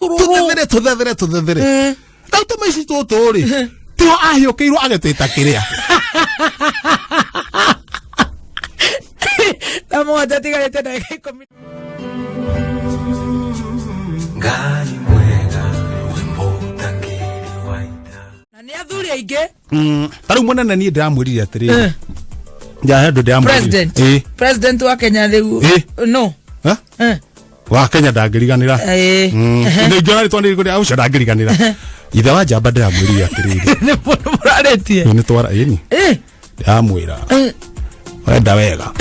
Tũthethere, tũthethere, tũthethere. Rĩu tũmĩici tũtũ rĩ, tiho ahiũkĩirwo agĩtwĩta kĩrĩa. Na mũgwanja tigarĩte ndagĩka 10. Ngai mwega wĩmbo ũtangĩrĩ waita. Na nĩ athuri aingĩ. Ta rĩu mũnene niĩ ndĩramwĩrire atĩrĩrĩ, ja he andũ ndĩramwĩrire. President. Ĩ. President wa Kenya rĩu. Ĩ. No. Ha? Eh. Wa Kenya ndangĩriganĩra. Eh. Nĩ ingĩona rĩtwa nĩ rĩkũ ũcio ndangĩriganĩra. Ithe wa njamba ndĩramwĩrire atĩrĩrĩ. Nĩ mũndũ mũrarĩtie. Nĩ twara ĩni. Eh. Ndĩramwĩra. Wenda wega.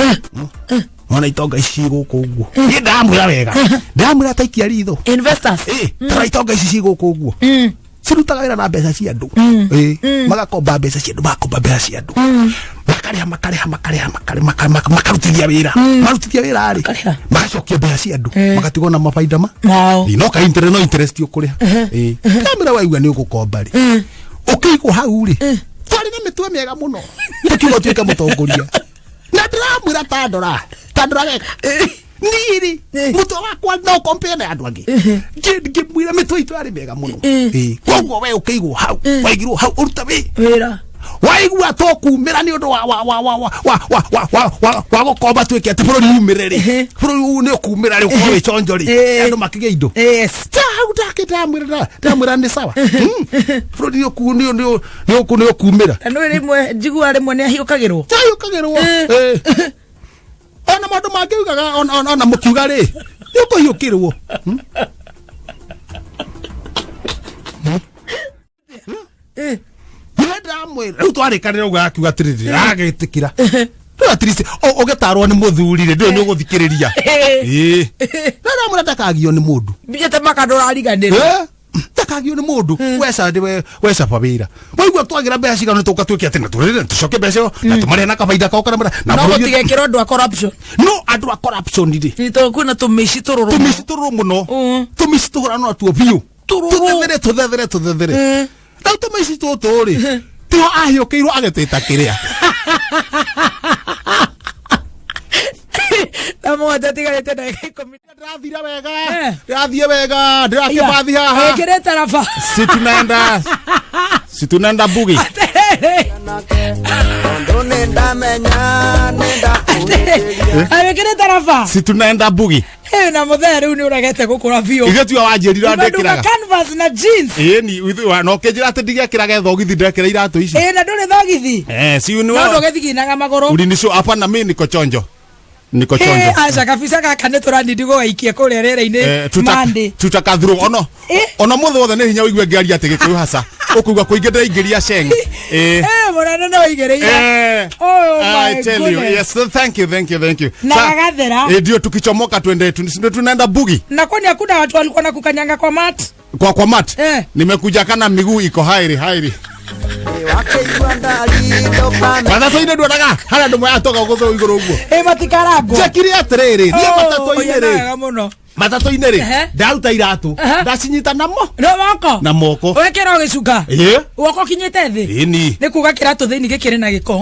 Ona itonga ici gũkũ ũguo. Niĩ ndĩramwĩra wega. Ndĩramwĩra ta ikia ritho. Investors. Ĩ, tara itonga ici ci gũkũ ũguo. Cirutaga wĩra na mbeca cia andũ. Ĩ, magakomba mbeca cia andũ, magakomba mbeca cia andũ. Makarĩha, makarĩha, makarĩha, makarĩha, makarutithia wĩra. Marutithia wĩra rĩ, Makarĩha. magacokia mbeca cia andũ, magatigwo na mabaida ma. Mao. Ĩ, no ka interest, no interest ũkũrĩha. Ĩ, ndamwĩra waigua nĩ ũgũkomba rĩ. Ũkĩigwo hau rĩ, twarĩ na mĩtwe mĩega mũno. Tũkiuga ũtuĩke mũtongoria. Na ndĩramwĩra ta ndora, ta ndora wega. Niĩ rĩ, mũtwe wakwa no compare na andũ angĩ. Ngĩmwĩra mĩtwe itũ yarĩ mĩega mũno. Ĩ, koguo we ũkĩigwo hau, waigirwo hau ũrute wĩ Wĩra. Waigua tũkumĩra nĩ ũndũ wa wa wa wa wa wa wa wa wa wa wa gũkomba tuĩke atĩ bũrũri umĩre rĩ, bũrũri ũyũ nĩ ũkumĩra rĩ, ũkorwo wĩ chonjo rĩ, andũ makĩgĩa indo. Ta hau ndake ndamwĩra nĩ sawa. Bũrũri nĩ ũku nĩ nĩ nĩ ũku nĩ ũkumĩra. Na nĩ rĩmwe njiguaga rĩmwe nĩ ahiũkagĩrwo. Tahiũkagĩrwo. Ona maũndũ mangĩ ugaga ona mũkiuga rĩ, nĩ ũkũhiũkĩrwo. Nĩ ndamwĩra rĩu twarĩkanĩra ũguo akiuga atĩrĩrĩ, agĩtĩkĩra rĩu at least ũgĩtarwo nĩ mũthuri rĩ, ndũĩ nĩ ũgũthikĩrĩria. Ĩĩ, na ndamwĩra ndakagio nĩ mũndũ. Mbia maka ndũrariganĩrwo. Eh, ndakagio nĩ mũndũ. Weca weca wĩra waigua twagira mbeca cigana tũka twĩke atĩ na tũrĩre tũcoke mbeca ĩyo na tũmarĩhe na kabaida kao karĩa na No bũrũri. gũtigekĩrwo andũ a corruption. No andũ a corruption rĩ, Nĩ tondũ kwĩna tũmĩci tũrũrũ. Tũmĩci tũrũrũ mũno. Tũmĩci tũhũrana natuo biũ. Tũrũrũ. Tũthethere, tũthethere, tũthethere. Rĩu tũmĩci tũtũ rĩ, tiho ahiũkĩirwo agĩtwĩta kĩrĩa. Na mũgwanja tigarĩte ndagĩka 10. Ndĩrathire wega. Ndĩrathiĩ wega, Iya. ndĩrakĩbathi haha. Wĩkĩrĩte raba. Si tunaenda bugi. Atĩrĩrĩ. Tondũ nĩ ndamenya nĩ ndakũhĩtĩria. Wĩkĩrĩte raba. Si tunaenda bugi. Ĩ, na mũthee rĩu nĩ ũregete gũkũra biũ. Ithuĩ tiwe wanjĩrire Umenduka andĩkĩraga. canvas na jeans. Ĩni na ũkĩnjĩra atĩ ndigekĩraga thogithi, ndekĩra iratũ ici. Ĩ, na ndũrĩ thogithi. Eh, si No ni wewe ndũgĩthiginaga magũrũ. Ulinisho hapana, mimi niko chonjo. Niko Ĩ, chonjo. aca kabisa gaka nĩ tũranindi gũgaikia kũrĩa rĩera-inĩ. Eh, tuta Monday. tutakathurwo ono Eh. ono mũthĩ wothe nĩ hinya ũigue ngĩaria atĩ gĩkũyũ haca ũkũigua kũingĩ ndĩraingĩria sheng. Eh. Ĩ, mũnene nĩ waigĩrĩire. Eh. Oh I my tell you, goodness. yes, thank you, thank you, thank you. Na gagathera. Eh, ndio tukichomoka twende ndio tunaenda bugi. Na kwani hakuna watu walikuwa na kukanyanga kwa mat? Kwa mat. Eh. Nimekuja kana miguu iko hairi hairi. Wakĩigua ndari ndũkame. Matatu-inĩ nduonaga harĩa andũ mayatoga gũthũ igũrũ ũguo. Ĩ, matikarangwo. Njekire atĩrĩrĩ, niĩ matatũ-inĩ rĩ, wega mũno. Matatũ-inĩ rĩ, ndaruta iratũ, ndacinyita namo No moko. na moko. Wekĩra ũgĩcuka. Ĩ. Guoko kinyĩte thĩ. Ĩni. Nĩ kuga kĩratũ thĩinĩ gĩkĩrĩ na gĩko.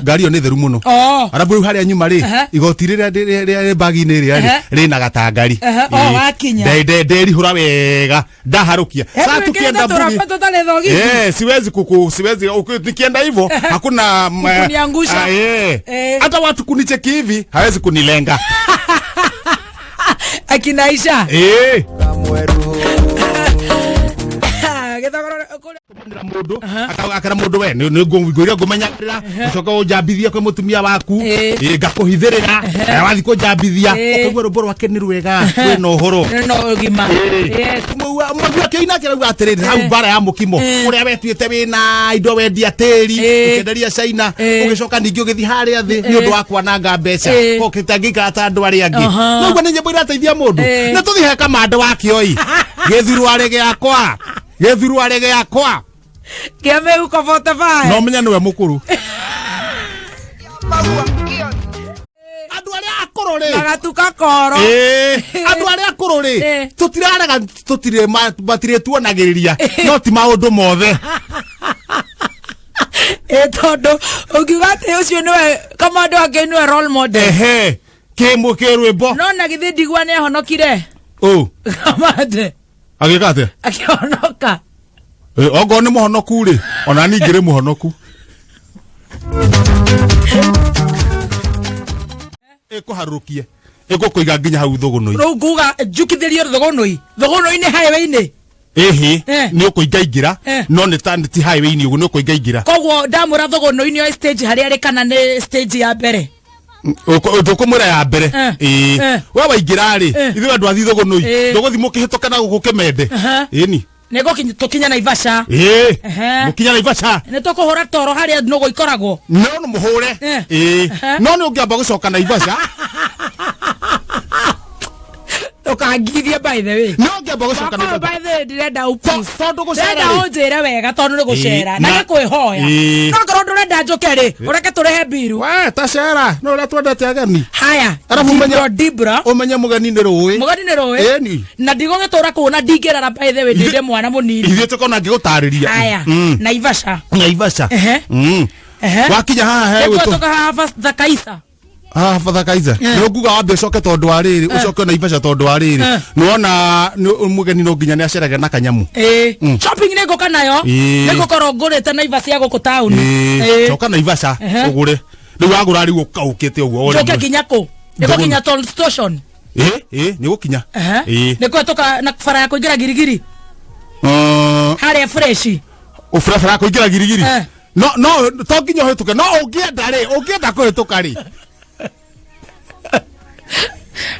Ngari ĩyo nĩ theru mũno. Oh. Arabu rĩu harĩa nyuma rĩ, igoti rĩrĩa rĩ bagi-inĩ rĩrĩa rĩ, rĩna gatangari. Oh, wakinya. Nderihũra wega ndaharũkia. Hebu Sasa wĩkĩrĩte tukienda bugi tũraba tũtarĩ thogithi. Eh, siwezi kuku siwezi nikienda hivyo hakuna Kuniangusha. Ah, eh. Eh. Hata watu kunicheki hivi hawezi kunilenga. Akinaisha. Eh. Kamweru. Gĩthogoro kũrĩa. Kũmanĩra mũndũ akera mũndũ we nĩ ngũira ngũmenyagĩrĩra ũcoke ũnjambithie kwĩ mũtumia waku. Ĩ, ngakũhithĩrĩra. Eh, wathiĩ kũnjambithia ũkaigua rwĩmbo rwake nĩ rwega rwĩna ũhoro. No ũgima. Yes. Mũigua akĩina akĩrauga atĩrĩrĩ hau mbara ya mũkimo ũrĩa wetuĩte wĩna indo wendia tĩri ũkĩenderia China, ũgĩcoka ningĩ ũgĩthiĩ harĩa thĩ nĩ ũndũ wa kwananga mbeca ũkĩtangĩikara ta andũ arĩa angĩ. Noguo nĩ nyĩmbo irateithia mũndũ. Na tũthiĩ he kamanda wa kĩoi gĩthurwarĩ gĩakwa, gĩthurwarĩ gĩakwa Kĩa mĩhuko 45. No menya nĩwe mũkũrũ andũ arĩa akũrũ rĩ Magatuka koro. Ĩĩ, andũ arĩa akũrũ rĩ, tũtirarega tũtirĩ matirĩtuonagĩrĩria no ti maũndũ mothe. Ĩ, tondũ ũngiuga atĩ ũcio nĩwe kamando wake, nĩwe role model. Ehe, kĩmũ kĩrwĩmbo. No na githĩ ndigua nĩ ahonokire? Ũ. Kamande. Agĩka atĩa? Akĩhonoka. Eh, ongorwo nĩ mũhonoku rĩ, ona niĩ ngĩrĩ mũhonoku. Ĩkũharũrũkie, ĩgũkũiga nginya hau thũgũnũi. Rĩu nguga njukithĩrio thũgũnũi. Thũgũnũi nĩ highway-inĩ. Ĩhĩ. Eh. Nĩ ũkũingaingĩra. Eh. No nĩ ta ti highway-inĩ ũguo, nĩ ũkũingaingĩra. Koguo ndamwĩra thũgũnũi nĩyo stage harĩa arĩ kana nĩ stage ya mbere? Tũkũmwĩra ya mbere. Eh. Ĩĩ. Eh. We waingĩra rĩ, Eh. ithuĩ andũ athi thũgũnũi, Eh. tũgũthiĩ mũkĩhĩtũka na gũkũ kĩmende. Aha. Ĩni. Nĩ tũkinya Naivasha. Ĩĩ. Ehe. Mũkinya Naivasha. Nĩ tũkũhũra toro harĩa nũgũ ikoragwo. No nĩ mũhũre. Eh. Ĩĩ. Ehe. No nĩ ũngĩamba gũcoka Naivasha. Ndũkangirithie, by the way. No ũngĩamba gũcoka Wakorwo Naivasha. by the way ndĩrenda please. Tondũ gũcera Ndĩrenda rĩ. ũnjĩre wega tondũ nĩ gũcera Ĩĩ, na nĩ kwĩhoya. Ĩĩ. No korwo ndũrenda njũke rĩ, ũreke tũrĩhe mbiru. We ta cera, no ũrĩa twendete ageni. Haya. Arabu Dibra, Dibra. Ũmenye mũgeni nĩ rũĩ. Mũgeni nĩ rũĩ. Ĩni. Na ndigũgĩtũra kũu na ndingĩrara, by the way, ndĩ mwana mũnini. Ithuĩ tũkona ngĩgũtarĩria. Haya. Naivasha. Naivasha. Ehe. Ehe. Wakinya haha he Nĩkuo gwĩtwo tũkahaha Thakaisa. Haha Bathakaiza. Eh. Nĩ ũnguga wambe ũcoke tondũ wa rĩrĩ, ũcoke Naivasha tondũ wa rĩrĩ. Eh. Nĩwona mũgeni no nginya nĩ acerage na kanyamu. Ĩĩ. Shopping nĩ ngũka nayo. Ĩĩ. Nĩ ngũkorwo ngũrĩte Naivas ya gũkũ taũni. Ĩĩ. Ĩĩ. Coka Naivasha Ehe. ũgũre. Rĩu wagũra rĩu ũkĩte ũguo. Njoke nginya kũ? Nĩ Thũgũnũ. gũkinya toll station. Ĩĩ, ĩĩ, nĩ gũkinya. Ehe. Ĩĩ. Nĩ kũhetũka na bara ya kũingĩra Girigiri harĩa fresh. Ũbarabara kũingĩra Girigiri. Eh. No no to nginya ũhĩtũke, no ũngĩenda rĩ, ũngĩenda kũhĩtũka rĩ.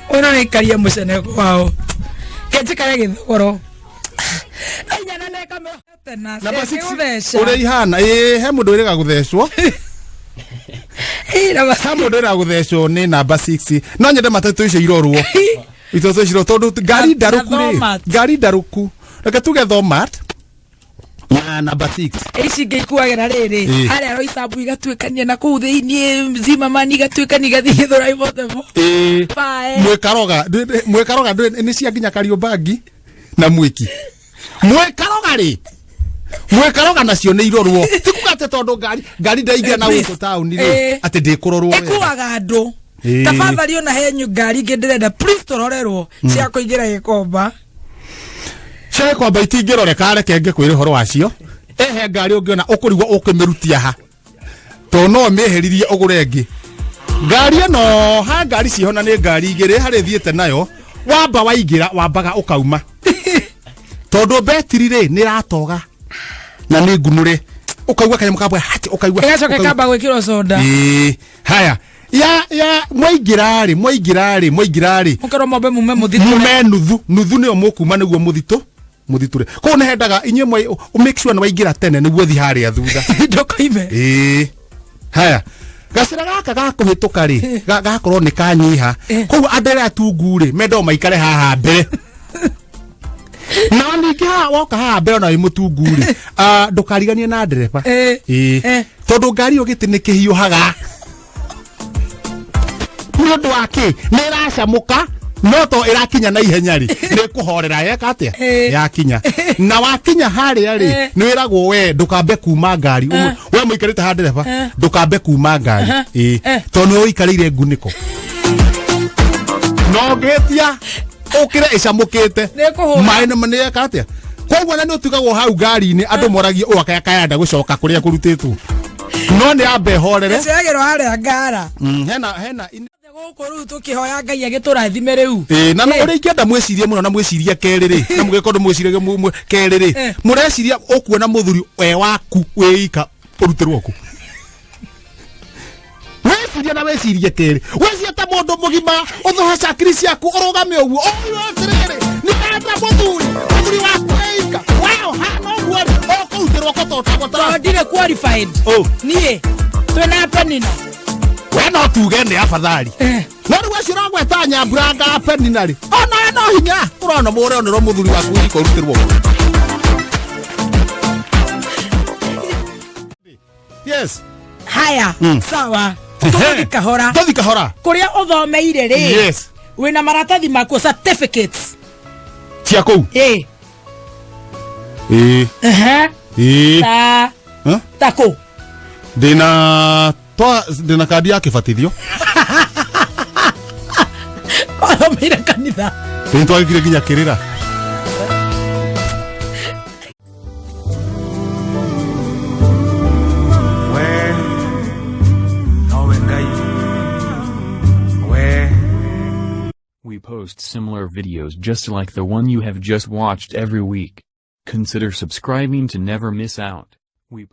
Ũyũ nĩ mũcene kwao kenjikare gĩthogoro Namba 6 ũrĩa ihana, ĩĩ, he mũndũ wĩrĩga gũthecwo. He mũndũ wĩrĩga gũthecwo nĩ namba 6. No nyende matatũ icio irorwo. Itatũ icio tondũ ngari Na- ndarũku na rĩ. Thomat. Ngari ndarũku. Reke tuge Thomat na namba 6. Ici ingĩ ikuagĩra rĩrĩ Ĩĩ. harĩa Roysambu igatuĩkania na kũu thĩiniĩ Zimmerman igatuĩkania igathiĩ Gĩthũrai Portable. Ĩĩ. Bae. Mwĩkaroga, mwĩkaroga nĩ cia nginya Kariobangi na mwĩki. Mwĩkaroga rĩ. Mwĩkaroga nacio nĩ irorwo. Ti kuga atĩ tondũ ngari ndaingĩra na Please. gũkũ taũni rĩ, Ĩĩ. atĩ ndĩkũrorwo wega. Ĩkuaga andũ. Ĩĩ. Tafadhali, ona he ngari ingĩ ndĩrenda please tũrorerwo cia kũingĩra Gĩkomba. Cia kwamba itingĩroreka, reke ngĩkwĩre ũhoro wacio. Ehe, ngari ũngĩona ũkũrigwo ũkĩmĩrutia ha, tondũ no ũmĩeheririe ũgũre ĩngĩ. Ngari ĩno ha ngari ciho na nĩ ngari igĩrĩ harĩ thiĩte nayo, wamba waingĩra wambaga ũkauma tondũ betiri rĩ nĩ ĩratoga na nĩ ngunũre, ũkaigua kanyamũ kambwe hati ũkaigua. Ĩgacoka ũkaigua- ĩkamba gwĩkĩrwo soda. Ĩĩ, haya ya mwaingĩra rĩ, mwaingĩra rĩ, mwaingĩra rĩ, mũkerwo mombe mume mũthitũre. Mume nuthu nuthu nĩyo mũkuma nĩguo mũthitũ mũthitũre. Koguo nĩ hendaga inyuĩ make sure nĩ waingĩra tene nĩguo thi harĩa thutha. Ndũkoime. Ĩĩ, haya gacĩra gaka ga kũhĩtũka rĩ, gakorwo nĩ kanyiha. Eh. Koguo andũ arĩa atungu rĩ mendao maikare haha mbere, na ningĩ haha woka haha mbere ona wĩ mũtungu rĩ, ah, ndũkariganie na ndereba. Eh. Ĩĩ. Eh. Tondũ ngari ĩyo gĩtĩ nĩ kĩhiũhaga nĩ ũndũ wa kĩ nĩ ĩracamũka, no to ĩrakinya na ihenya rĩ, nĩ kũhorera yeka atĩa. Eh. Yakinya na wakinya harĩa rĩ, Eh. nĩ wĩragwo we ndũkambe kuma ngari. Eh. We mũikarĩte ha ndereba, Eh. ndũkambe kuma ngari. Aha. Ĩĩ. Eh. Tondũ nĩ ũikarĩire ngunĩko no ngĩtia ũkĩre ĩcamũkĩte. Nĩ ĩkũhũra. Maĩ nĩ nĩ yeka atĩa. Koguo na nĩ ũtigagwo hau ngari-inĩ, andũ moragie ũũ akayakayanda gũcoka kũrĩa kũrutĩtwo, no nĩ ambe horere. Ĩcagĩrwo harĩa ngara. Hena Gũkũ rĩu tũkĩhoya Ngai agĩtũrathime rĩu. Ĩĩ, na ũrĩa ingĩenda mwĩcirie mũno na mwĩcirie kerĩ rĩ, na mũgĩkorwo mwĩcirie kerĩ rĩ, Eh. mũreciria ũkuona mũthuri we waku wĩika ũrutĩrwo kũ? Wĩcirie na wĩcirie kerĩ, wĩcirie ta mũndũ mũgima, ũthohe cakiri ciaku, ũrũgame ũguo ũyũ atĩrĩrĩ, nĩ ndenda mũthuri waku wĩika we ũhana ũguo rĩ, ũkũrutĩrwo kũ tondũ Tondũ ndirĩ qualified. Oh. Niĩ twĩna Penina. We no tuge nĩ afadhali. Eh. No rĩu acio ũragweta nyamburanga Penina rĩ, onawe no hinya ũrona mũreonerwo mũthuri waku wĩika ũrutĩrwo kũ. Yes. Haya, sawa, tũgũthiĩ kahora. Tũthi kahora. Kũrĩa ũthomeire rĩ, Yes. wĩna maratathi makuo, certificates? Cia kũu? Ĩ. Ĩĩ. Ehe. Ĩĩ. Ta Huh? ta kũ? Ndĩna twa ndĩna kandi ya kĩbatithio. Wathomeire kanitha? Nĩ twagĩkire nginya kĩrĩra. We post similar videos just like the one you have just watched every week. Consider subscribing to never miss out. We